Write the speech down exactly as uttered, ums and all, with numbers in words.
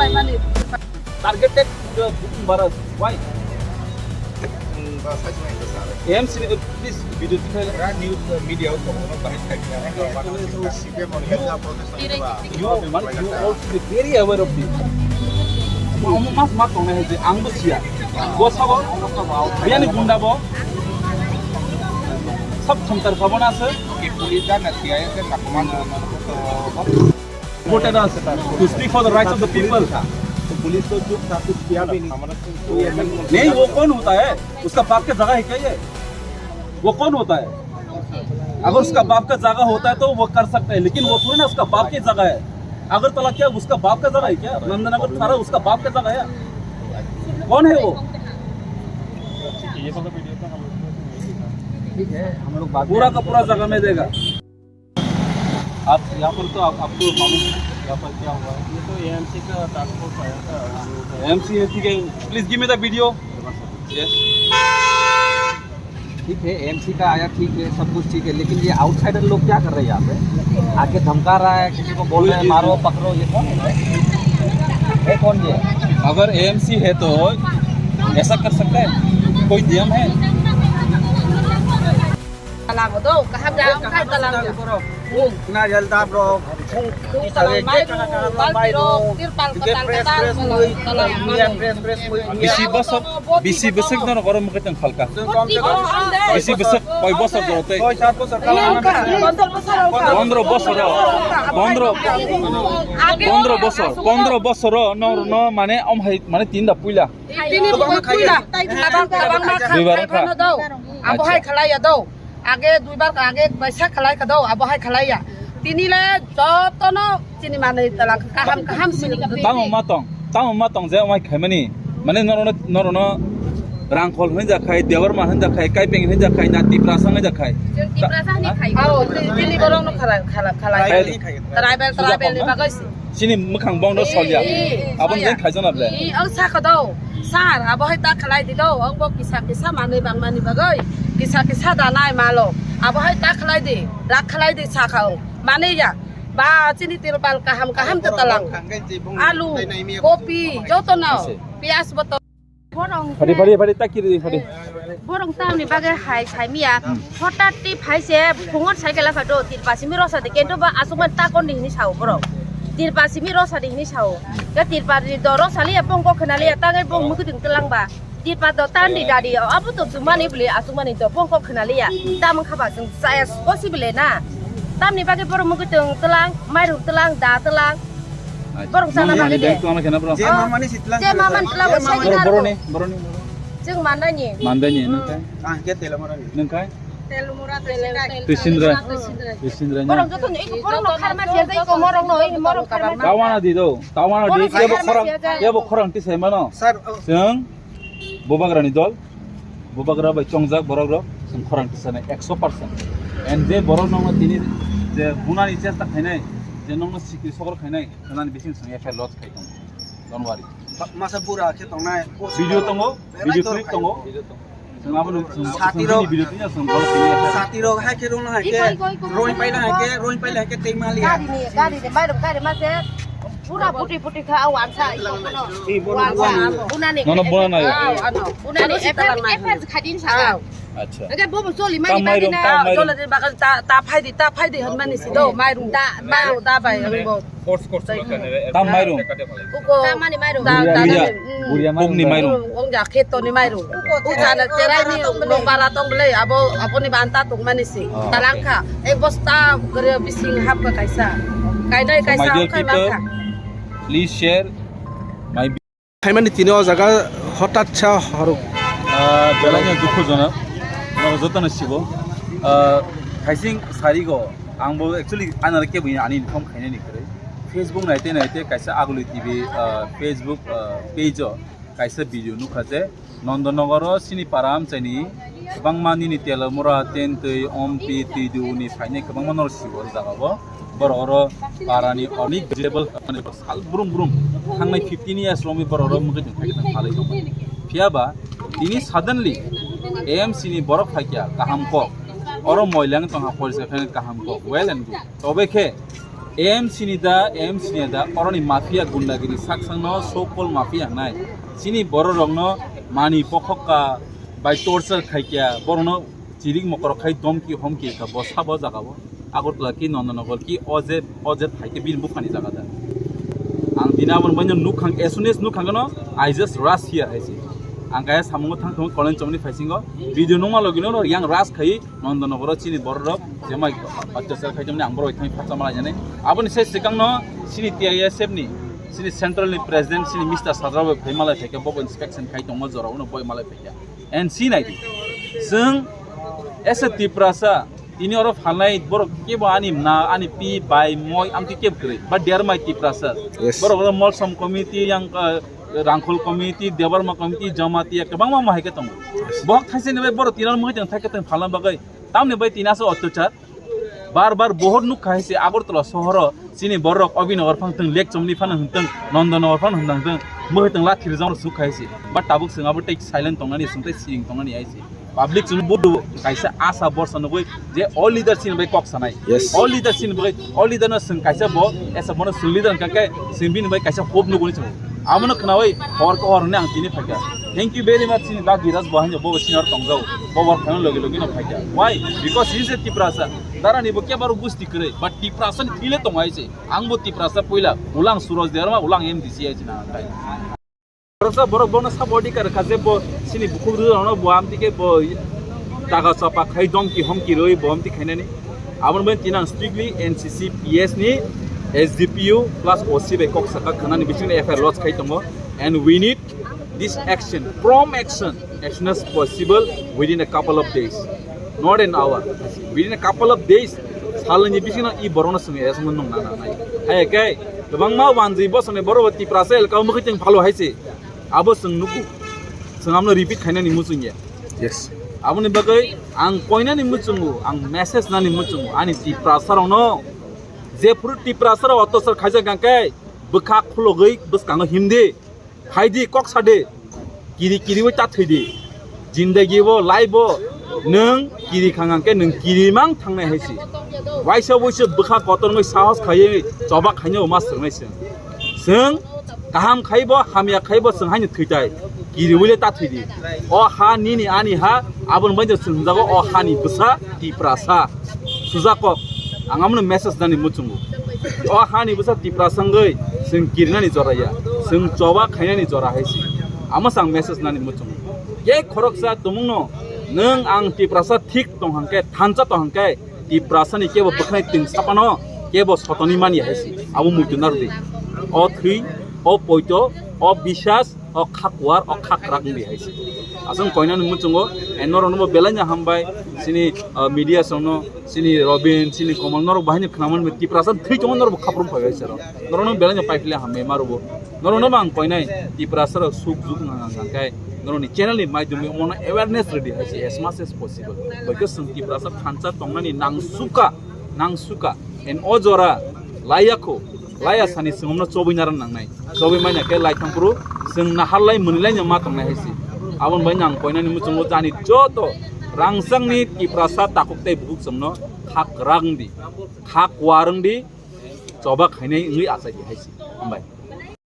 Targeted to the Bumbara. Why? A M C ni, please, video dikhai. News, uh, media o tongo, no, bahai khai. You, mane, you all should be very aware of this. Omo mas ma tongnai hai je ang bo siya. Bo sabo, biyani gunda bo. Sab thumtar sabo na se. Ki police da na siya ke na command. Voted us to speak for the rights of the people. तो पुलिस तो चुप था, कुछ किया भी नहीं। नहीं, वो कौन होता है? उसका बाप का जगह है क्या ये? वो कौन होता है? अगर उसका बाप का जगह होता है तो वो कर सकता है, लेकिन वो थोड़ी ना उसका बाप की जगह है। अगरतला क्या उसका बाप का जगह है क्या? नंदनगर थारा उसका बाप का जगह है? कौन है वो? ठीक है, हम लोग बात पूरा का पूरा जगह में देगा। आप यहाँ पर तो आप, आपको मालूम है यहाँ पर क्या हुआ है? ये तो एएमसी का टास्क फोर्स आया था। एएमसी है, ठीक है। Please give me the video. Yes. ठीक है, एएमसी का आया, ठीक है, सब कुछ ठीक है, लेकिन ये आउटसाइडर लोग क्या कर रहे हैं यहाँ पे? आके धमका रहा है, किसी को बोल रहे हैं, "मारो, पकड़ो", ये कौन है? ये कौन ये? अगर एएमसी है तो ऐसा कर सकता है? कोई नियम है? Talang do, kaham ja, kaham talang do. Nariyal dap rok, talang mai rok, balti rok, tirpal kwtal kwtal, talang. Bisi bosok, bisi bosok no goro mukhe tong phalka. Bisi bosok, koi bosok goro tei. Pondro bosor, pondro, pondro bosor, pondro bosor no, no mane om hai mane tinda puila. Tini puila, duibar wngkha. Abo hai khalai ya do. Age duibar ka age baisa khalai ka do, abo hai khalai ya. Tini le joto no chini manwi talang kaham kaham sini. Tamo ma tong, tamo ma tong je omai khaimani. Mane norono, norono Rangkhol hinja khai, Debbarma hinja khai, Kaipeng hinja khai, na Tiprasa hinja khai. Tiprasa ni khai. Aro tini borok no khalai, khalai, khalai. Tribal, tribal ni bagwi si. Chini mwkhang bong no solya. Aboni jeng khaijana ble. Ang sakha do. Sir, abo hai ta khalai di do. Ang bo kisa kisa manwi bang mani bagwi. Kisa kisa da nai malo. Abo hai ta khalai di. Rak khalai di sakha ang. Mani ya. Ba chini tirpal kaham kaham ta talang. Alu, kopi, joto no. Piyaj bo to. Phari, phari, phari, ta kiri, phari. Borok tamni bagwi hai saimiya. Hotat ti phai se phungon cycle kha do, tirpa simi rosa de kento ba asukman ta kon di hini sao borok. Tirpa simi rosa de hini sao. Ke tirpa di do rosa liya bong kok khna liya ta ngai bong mukuding telang ba. Tirpa do tan di dadi abo to jumani bli asukmani do bong kok khna liya. Tamang kha ba sung saya possible na. Tamni bagwi borok mukuding telang, mairung telang, da telang. Borok chana bagwi de. Je mamani sitlang. Je mamani tlang. Borok boroni, boroni. Chwng mandani. Mandani nungkai. Ah, ke telo morani. Nungkai. Telo mora telo. Tisindra. Tisindra nya. Borok joto ni iko borok no kharma siya jai iko morok no, iko morok kharma. Tawana di do. Tawana di kebo khorang, kebo khorang tisai mano. Sir. Chwng Bubagrani dol, Bubagra bai chongjak borok rok, chwng khorang tisani ekso percent. And je borok nokno tini je bunani chesta khainai, je nokno sikri sokol khainai, khwnani bising chwng F I R lodge khai tongo. Don't worry. Masa bura khe tongnai. Video tongo, video clip tongo. Chwng abono chwng, chwng video tini chwng bol tini. Sati rok hai khe rung hai khe, roi pai hai khe, roi pai hai khe tei mali. Gari ni, gari ni, mai rok gari ma se. Pura puti puti kha, wansa, iko kono. Wansa, bunani. Nono bunani. Ah, ano, bunani, efer, efer khadin sa. Acha. Ege bobo soli mani bagina. Soli de bagal ta, ta phai di, ta phai di, hon mani si do, mairung da, mairung da bai, ang bo. Force, force. Ta mairung. Uko. Ta mani mairung. Da, da, buria, buria mairung. Pokni mairung. Ong ja kheto ni mairung. Uko chana cherai ni, no bara tong bele, abo, abo ni banta tong mani si. Talangkha. Ek bosta gare bising hap ka kaisa. Kainai kaisa. So, my dear people, please share my. Phaimani tini o jaga hotat sa horok. Ah, belai no dukhojonok. Norok jotono sibo. Ah, khaising sarigo. Ang bo actually anare kebo ani inform khainani kwrwi. Facebook naite naite kaisa Aguli T V, ah, Facebook, ah, page o kaisa video nukha je Nondonogoro sini para amchaini kwbangma nini telomura, tentwi, ompi, twidu ni phainai kwbangma norok sibo o jaga o. Borok oro parani onek vegetable sal brum brum thangnai fifteen years romwi borok oro mungkhe tong khaikhe tong phalai tong. Phiya ba tini suddenly A M C ni borok phaikya kaham kok. Oro moilang tongkha porisa khe kaham kok. Well and good. Tobe khe M C ni da, M C ni da, oroni mafia gundagiri saksangno so-called mafia hnai. Chini bororokno mani pokhokka bai torture khaikya, borokno chirik mokorok khai domki homki kha, bo sabo jaga bo. Agartala ki Nandanagar ki oje, oje thaike bini buphani jaga da. Ang dina aboni baino nukhang, as soon as nukhang no, I just rush here hai si. Ang kaya samungo thang thang kolen chomni phaisingo, video nungma logino yang rush khai, Nandanagar o chini bororok jemai atyachar khaijamani ang borok thangwi phatsa malaijani. Aboni sai swkangno chini T I S F ni, chini central ni president, chini Mister Sajra bai phai malai phaikha, bobo inspection khai tongma jora uno boi malai phaikha. And si nai di. Chwng as a Tiprasa, tini oro phalnai borok kebo ani na, ani pi, bai, moi, amtwi kebo kwrwi. But they are my Tiprasa. Yes. Borok oro Molsom committee, yang, uh, Rangkhol committee, Debbarma committee, Jamatia, kwbangma ma hai khe tongo. Yes. Bohok thaisani bai borok tini oro mwkhai tong thai khe tong phalna bagwi. Tamni bai tini asa otyachar. Bar bar bohor nukha hai se Agartala sohoro chini borok Abhinagar phang thung, Lake Chomni phano hwn thung, Nandanagar phano hwn thung, mwkhai tong lathir jang suk hai se. But tabuk chwng abo tei silent tongnani, chwng tei siyeng tongnani hai se. Public chwng budu kaisa asa borsa nugui je all leader chini bai kok sanai. Yes. All leader chini bai, all leader no chwng kaisa bo, esa bono chwng leader hwnkha khe chwng bini bai kaisa hope nuguni chwng. Abono khnaui hor ko hor hwnwi ang tini phaikha. Thank you very much chini Bagiraj bo haino bo senior tongjao. Bo bor phano logi logi no phaikha. Why? Because he is a Tiprasa. Dara ni bo kebaro gusti kwrwi, but Tiprasa ni thile tong hai se. Ang bo Tiprasa puila, ulang Suraj Debbarma, ulang M D C hai se na kai. Borok sa borok bono sabo adhikar kha je bo chini bukhuk rwrwno bo amtwi khe bo taga chapa khai domki homki rwi bo amtwi khainani. Aboni bagwi tini ang strictly N C C P S ni S D P O plus O C bai kok saka khanani bisingni F I R lodge khai tongo. And we need this action, prompt action, as soon as possible within a couple of days, not an hour. Within a couple of days, salni bisingno i borokno chwng arrest mano nang nang nai. Hai khe kwbangma wanjwi bosongni borok Tiprasa elka mwkhwtwng phalo hai se. Abo chwng nugo. Chwng amno repeat khainani muchungya. Yes. Aboni bagwi ang koinani muchungo, ang message nani muchungo, ani Tiprasa rokno. Jephuru Tiprasa rok otyachar khaijak hwnkhe bwkha khulogwi bwskango himdi. Phaidi kok sadi. Kiri kiriwi ta thwidi. Jindagi bo, life bo, nwng kiri khang hwnkhe nwng kiri mang thangnai hai si. Waisa waisa bwkha kotor wngwi sahos khaiwi choba khainai ma swrwngnai chwng. Chwng kaham khaibo, hamya khaibo chwng haino thwitai. Kiriwi le ta thwidi. O ha nini ani ha, aboni bagwi chwng hwnjago o hani bwsa Tiprasa. Sujakok, ang amno message nani muchungo. O hani bwsa Tiprasa wngwi chwng kirinani jora ya, chwng choba khainani jora hai si. Amo chwng message nani muchungo. Je khoroksa tumungno nwng ang Tiprasa thik tong hwnkhe, thansa tong hwnkhe, Tiprasani kebo bwkhnai twng sapano kebo sotoni mani hai si. Abo muitu narwdi. O thwi, o poito, o bisas, o kha kuar, o kha kwrak wngdi hai se. Aswk koinani muchungo, eh, norokno bo belai no hambai, chini, ah, media songno, chini Robin, chini Komol, norok bahai ni khwnamani Tiprasa thwi tongo, norok bo khaprum phai bai se rok. Norokno belai no paiphle hambai ma rwbo. Norokno bo ang koinai Tiprasa rok suk juk nang nang kai. Norokni channel ni maidumi omono awareness rwdi hai se as much as possible. Boikhe chwng Tiprasa thansa tongnani nang suka, nang suka. En o jora laiya kho, laiya sani chwngno chobwi naran nangnai. Chobwi maina khe lai thangphuru chwng naharlai mwnwilai no ma tongnai hai se. Aboni bai nang koinani muchungo jani joto rangchakni Tiprasa takhuk tei bukhuk chwngno kha kwrak wngdi, kha kuar wngdi, choba khainai wngwi achai di hai se. Hambai.